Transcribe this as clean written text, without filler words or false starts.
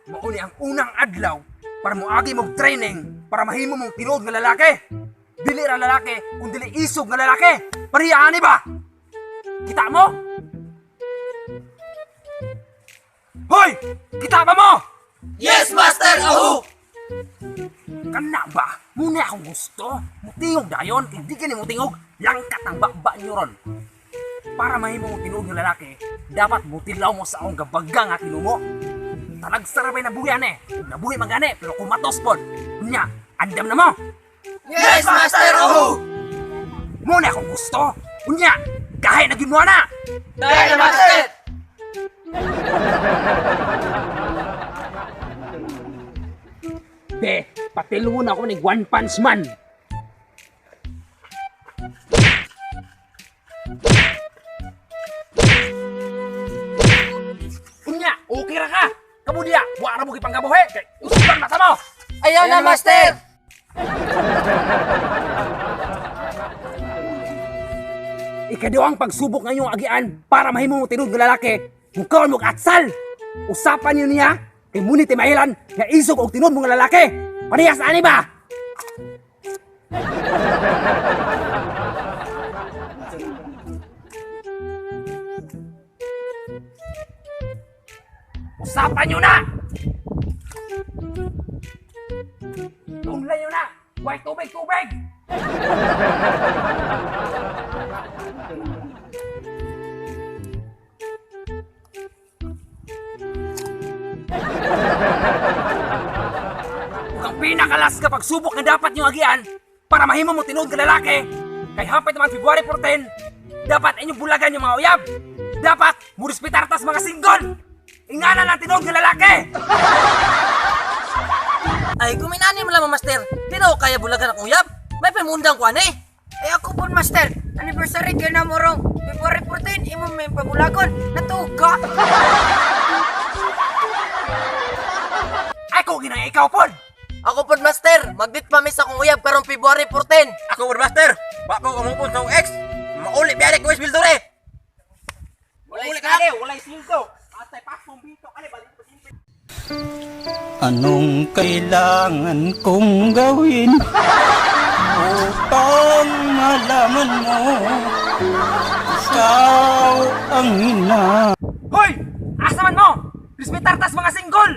Mao ni ang unang adlaw para moagi mog training para mahimo mong tinuod nga lalaki. Dili ra lalaki kun dili isog nga lalaki. Pareha ani ba? Kita mo? Hoy! Kita ba mo? Yes, Master! Aho! Kana ba? Muna akong gusto. Mutingog dayon, kay di gani mutingog, langkat ang baba niyo ron. Para mahimo mong tinuod nga lalaki, dapat mutilaw mo sa akong gabaga nga kinumo. Talagsa ra ba'y nabuhi ane? Nabuhi man gani, pero kumatos pod. Nya, andam na mo. Yes, Master! Aho! Muna akong gusto. Unya, gahi na gyud mo ana. Dahil na, Master! Be, patilwon ako ni One Punch Man. Unya, okay ra ka. Kamo diya, wa ra mo gipanggabuhi. Kay usban na mo. Ayaw na, Master! Ikaduhang pagsubok ngayong agian para mahimo mo tinud nga lalaki, mukaon mo atsal. Usapan niyo niya kay muni timahilan nga isog og tinud mo nga lalaki. Parehas ani ba? Usapan niyo na! Tunglay niyo na! Way tubig, tubig! Ug ang pinakalas ka pagsubok nga dapat niyong agian para mahimo mo tinuod nga lalaki kay hapit naman February 14, dapat inyong bulagan yung mga uyab. Dapat murespetar tas mga single. Ingana lang tinuod nga lalaki. Ay, kuminani mo lamang, Master. Di na ako kaya bulagan akong uyab. May pamundang ko, eh. Ay ako po, Master. Anniversary kay na mo rong. February 14, imo may pabulagon. Natuog ka. Ay ko ginang ikaw pod. Ako pod, Master. Magdit pa mi sa akong uyab karong February 14. Ako, World Master! Bako umupon sa akong ex! Mauli, biyari ko Isbildore! Walay ka! Walay sildo! Atay, pasong bito! Ale, balik ko simple! Anong kailangan kong gawin upang malaman mo ikaw ang ina? Hoy! Asa man mo? Respetar tas mga single.